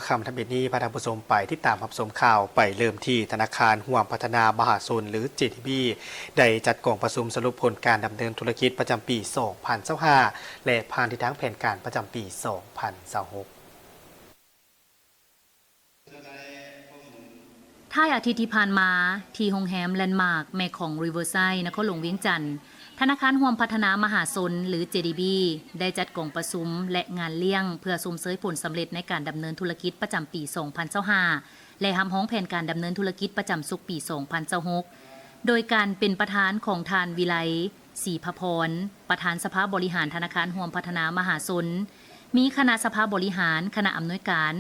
ຄ່ຳທຳອິດນີ້ ພາທ່ານຜູ້ຊົມໄປຕິດຕາມຮັບຊົມຂ່າວ ໄປເລີ່ມທີ່ທະນາຄານຮ່ວມພັດທະນາມະຫາຊົນ ຫຼື ເຈດີບີ ໄດ້ຈັດກອງປະຊຸມສະຫຼຸບຜົນການດຳເນີນທຸລະກິດປະຈຳປີສອງພັນຊາວຫ້າ ແລະ ຜ່ານທິດທາງແຜນການປະຈຳປີສອງພັນຊາວຫົກ. ທ້າຍອາທິດທີ່ຜ່ານມາ, ທີ່ໂຮງແຮມແລນມາກ ແມ່ຂອງ Riverside ນະຄອນຫຼວງວຽງຈັນ, ທະນາຄານຮ່ວມພັດທະນາມະຫາຊົນ ຫຼື ເຈດີບີ ໄດ້ຈັດກອງປະຊຸມ ແລະ ງານລ້ຽງ ເພື່ອຊົມເຊີຍຜົນສຳເລັດໃນການດຳເນີນທຸລະກິດປະຈຳປີສອງພັນຊາວຫ້າ ແລະ ຮັບຮອງແຜນການດຳເນີນທຸລະກິດປະຈຳສົກປີສອງພັນຊາວຫົກ ໂດຍການເປັນປະທານຂອງທ່ານ ວິໄລ ສີພະພອນ, ປະທານສະພາບໍລິຫານທະນາຄານຮ່ວມພັດທະນາມະຫາຊົນ, ມີຄະນະສະພາບໍລິຫານ, ຄະນະອຳນວຍການ,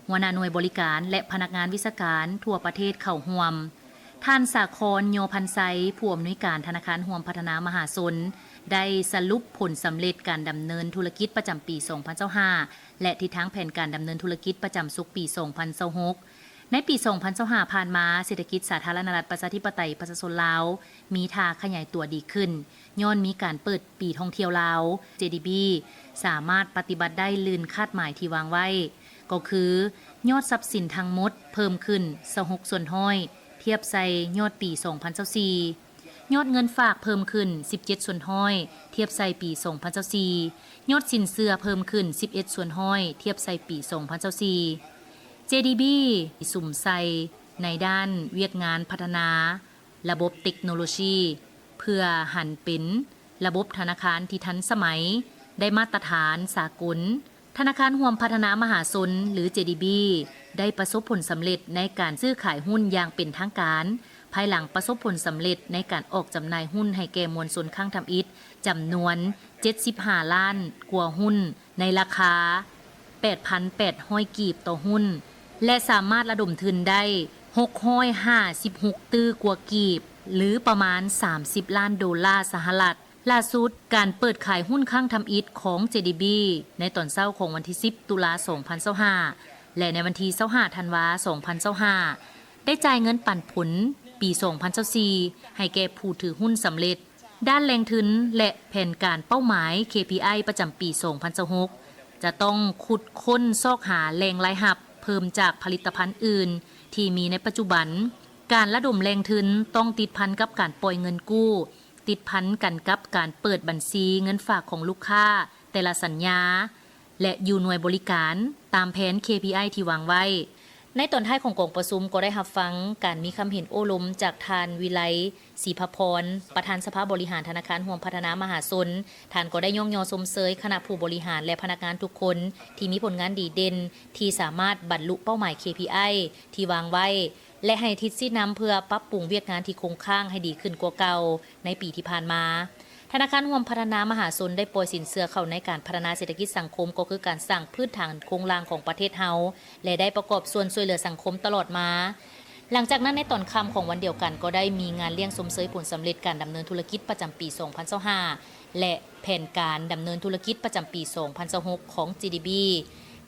ຫົວໜ້າໜ່ວຍບໍລິການ ແລະ ພະນັກງານວິຊາການທົ່ວປະເທດເຂົ້າຮ່ວມ. ທ່ານ ສາຄອນ ຍໍພັນໄຊ, ຜູ້ອຳນວຍການທະນາຄານຮ່ວມພັດທະນາມະຫາຊົນ, ໄດ້ສະຫຼຸບຜົນສຳເລັດການດຳເນີນທຸລະກິດປະຈຳປີສອງພັນຊາວຫ້າ ແລະ ທິດທາງແຜນການດຳເນີນທຸລະກິດປະຈຳສົກປີສອງພັນຊາວຫົກ. ໃນປີສອງພັນຊາວຫ້າຜ່ານມາ, ເສດຖະກິດສາທາລະນະລັດປະຊາທິປະໄຕປະຊາຊົນລາວ ມີທ່າຂະຫຍາຍຕົວດີຂຶ້ນ, ຍ້ອນມີການເປີດປີທ່ອງທ່ຽວລາວ, ເຈດີບີ ສາມາດປະຕິບັດໄດ້ລື່ນຄາດໝາຍທີ່ວາງໄວ້, ກໍຄື ຍອດຊັບສິນທັງໝົດເພີ່ມຂຶ້ນຊາວຫົກສ່ວນຮ້ອຍ ທຽບໃສ່ຍອດປີສອງພັນຊາວສີ່, ຍອດເງິນຝາກເພີ່ມຂຶ້ນສິບເຈັດສ່ວນຮ້ອຍ ທຽບໃສ່ປີສອງພັນຊາວສີ່, ຍອດສິນເຊື່ອເພີ່ມຂຶ້ນສິບເອັດສ່ວນຮ້ອຍ ທຽບໃສ່ປີສອງພັນຊາວສີ່. ເຈດີບີ ສຸມໃສ່ໃນດ້ານວຽກງານພັດທະນາລະບົບເຕັກໂນໂລຊີ ເພື່ອຫັນເປັນລະບົບທະນາຄານທີ່ທັນສະໄໝ, ໄດ້ມາດຕະຖານສາກົນ. ທະນາຄານຮ່ວມພັດທະນາມະຫາຊົນ ຫຼື ເຈດີບີ ໄດ້ປະສົບຜົນສຳເລັດໃນການຊື້ຂາຍຫຸ້ນຢ່າງເປັນທາງການ, ພາຍຫຼັງປະສົບຜົນສຳເລັດໃນການອອກຈຳໜ່າຍຫຸ້ນໃຫ້ແກ່ມວນຊົນຄັ້ງທຳອິດ ຈຳນວນເຈັດສິບຫ້າລ້ານກວ່າຫຸ້ນ ໃນລາຄາແປດພັນແປດຮ້ອຍກີບຕໍ່ຫຸ້ນ ແລະ ສາມາດລະດົມທຶນໄດ້ຫົກຮ້ອຍຫ້າສິບຫົກຕື້ກວ່າກີບ ຫຼື ປະມານສາມສິບລ້ານໂດລາສະຫະລັດ. ລ່າສຸດ, ການເປີດຂາຍຫຸ້ນຄັ້ງທຳອິດຂອງ ເຈດີບີ ໃນຕອນເຊົ້າຂອງວັນທີສິບ ຕຸລາ ສອງພັນຊາວຫ້າ ແລະ ໃນວັນທີຊາວຫ້າ ທັນວາ ສອງພັນຊາວຫ້າ ໄດ້ຈ່າຍເງິນປັນຜົນປີສອງພັນຊາວສີ່ ໃຫ້ແກ່ຜູ້ຖືຫຸ້ນສຳເລັດ. ດ້ານແຫຼ່ງທຶນ ແລະ ແຜນການເປົ້າໝາຍ ເຄພີໄອ ປະຈຳປີສອງພັນຊາວຫົກ ຈະຕ້ອງຂຸດຄົ້ນຊອກຫາແຫຼ່ງລາຍຮັບເພີ່ມຈາກຜະລິດຕະພັນອື່ນທີ່ມີໃນປັດຈຸບັນ. ການລະດົມແຫຼ່ງທຶນຕ້ອງຕິດພັນກັບການປ່ອຍເງິນກູ້, ຕິດພັນກັນກັບການເປີດບັນຊີເງິນຝາກຂອງລູກຄ້າແຕ່ລະສັນຍາ ແລະ ຢູ່ໜ່ວຍບໍລິການຕາມແຜນ ເຄພີໄອ ທີ່ວາງໄວ້. ໃນຕອນທ້າຍຂອງກອງປະຊຸມກໍໄດ້ຮັບຟັງການມີຄຳເຫັນໂອ້ລົມຈາກທ່ານ ວິໄລ ສີພະພອນ, ປະທານສະພາບໍລິຫານທະນາຄານຮ່ວມພັດທະນາມະຫາຊົນ. ທ່ານກໍໄດ້ຍ້ອງຍໍຊົມເຊີຍຄະນະຜູ້ບໍລິຫານ ແລະ ພະນັກງານທຸກຄົນທີ່ມີຜົນງານດີເດັ່ນ ທີ່ສາມາດບັນລຸເປົ້າໝາຍ ເຄພີໄອ ທີ່ວາງໄວ້ ແລະ ໃຫ້ທິດຊີ້ນຳເພື່ອປັບປຸງວຽກງານທີ່ຄົງຄ້າງໃຫ້ດີຂຶ້ນກວ່າເກົ່າໃນປີທີ່ຜ່ານມາ. ທະນາຄານຮ່ວມພັດທະນາມະຫາຊົນໄດ້ປ່ອຍສິນເຊື່ອເຂົ້າໃນການພັດທະນາເສດຖະກິດສັງຄົມ, ກໍຄືການສ້າງພື້ນຖານໂຄງລ່າງຂອງປະເທດເຮົາ ແລະ ໄດ້ປະກອບສ່ວນຊ່ວຍເຫຼືອສັງຄົມຕະຫຼອດມາ. ຫຼັງຈາກນັ້ນ, ໃນຕອນຄ່ຳຂອງວັນດຽວກັນ ກໍໄດ້ມີງານລ້ຽງຊົມເຊີຍຜົນສຳເລັດການດຳເນີນທຸລະກິດປະຈຳປີສອງພັນຊາວຫ້າ ແລະ ແຜນການດຳເນີນທຸລະກິດປະຈຳປີສອງພັນຊາວຫົກ ຂອງ ເຈດີບີ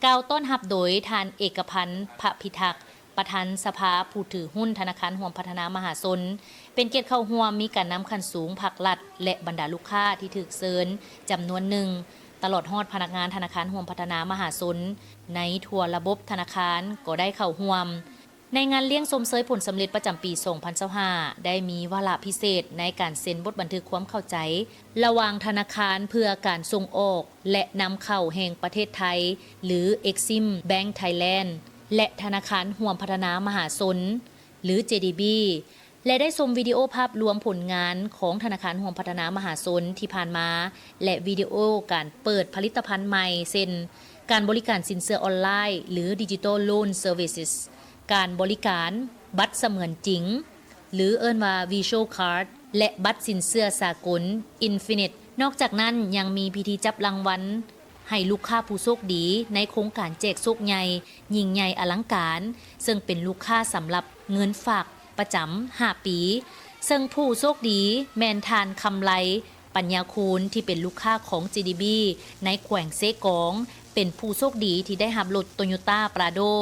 ກ່າວຕ້ອນຮັບໂດຍທ່ານ ເອກະພັນ ພະພິທັກ, ປະທານສະພາຜູ້ຖືຫຸ້ນທະນາຄານຮ່ວມພັດທະນາມະຫາຊົນ, ເປັນກຽດເຂົ້າຮ່ວມ. ມີການນຳຂັ້ນສູງພັກລັດ ແລະ ບັນດາລູກຄ້າທີ່ຖືກເຊີນຈຳນວນໜຶ່ງ, ຕະຫຼອດຮອດພະນັກງານທະນາຄານຮ່ວມພັດທະນາມະຫາຊົນໃນທົ່ວລະບົບທະນາຄານກໍໄດ້ເຂົ້າຮ່ວມ. ໃນງານລ້ຽງຊົມເຊີຍຜົນສຳເລັດປະຈຳປີສອງພັນຊາວຫ້າ ໄດ້ມີວາລະພິເສດໃນການເຊັນບົດບັນທຶກຄວາມເຂົ້າໃຈລະຫວ່າງທະນາຄານເພື່ອການສົ່ງອອກ ແລະ ນຳເຂົ້າແຫ່ງປະເທດໄທ ຫຼື Exim Bank Thailand ແລະ ທະນາຄານຮ່ວມພັດທະນາມະຫາຊົນ ຫຼື ເຈດີບີ ແລະ ໄດ້ຊົມວິດີໂອພາບລວມຜົນງານຂອງທະນາຄານຮ່ວມພັດທະນາມະຫາຊົນທີ່ຜ່ານມາ ແລະ ວິດີໂອການເປີດຜະລິດຕະພັນໃໝ່ ເຊັ່ນ ການບໍລິການສິນເຊື່ອອອນລາຍ ຫຼື Digital Loan Services, ການບໍລິການບັດສະເໝືອນຈິງ ຫຼື ເອີ້ນວ່າ Virtual Card ແລະ ບັດສິນເຊື່ອສາກົນ Infinite. ນອກຈາກນັ້ນ, ຍັງມີພິທີຈັບລາງວັນ ໃຫ້ລູກຄ້າຜູ້ໂຊກດີໃນໂຄງການແຈກໂຊກໃຫຍ່ ຍິ່ງໃຫຍ່ອະລັງການ, ເຊິ່ງເປັນລູກຄ້າສຳລັບເງິນຝາກປະຈຳຫ້າປີ, ເຊິ່ງຜູ້ໂຊກດີແມ່ນທ່ານ ຄຳໄລ ປັນຍາຄູນ ທີ່ເປັນລູກຄ້າຂອງ ເຈດີບີ ໃນແຂວງເຊກອງ, ເປັນຜູ້ໂຊກດີທີ່ໄດ້ຮັບລົດ Toyota Prado.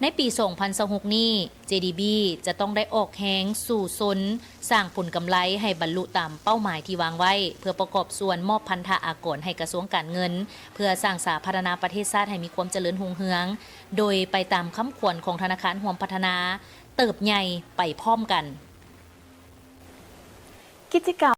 ໃນປີສອງພັນຊາວຫົກນີ້ ເຈດີບີ ຈະຕ້ອງໄດ້ອອກແຮງສູ້ຊົນ ສ້າງຜົນກຳໄລໃຫ້ບັນລຸຕາມເປົ້າໝາຍທີ່ວາງໄວ້ ເພື່ອປະກອບສ່ວນມອບພັນທະອາກອນໃຫ້ກະຊວງການເງິນ ເພື່ອສ້າງສາພັດທະນາປະເທດຊາດໃຫ້ມີຄວາມຈະເລີນຮຸ່ງເຮືອງ ໂດຍໄປຕາມຄຳຂວັນຂອງທະນາຄານຮ່ວມພັດທະນາ ເຕີບໃຫຍ່ໄປພ້ອມກັນ. ກິດຈະກຳ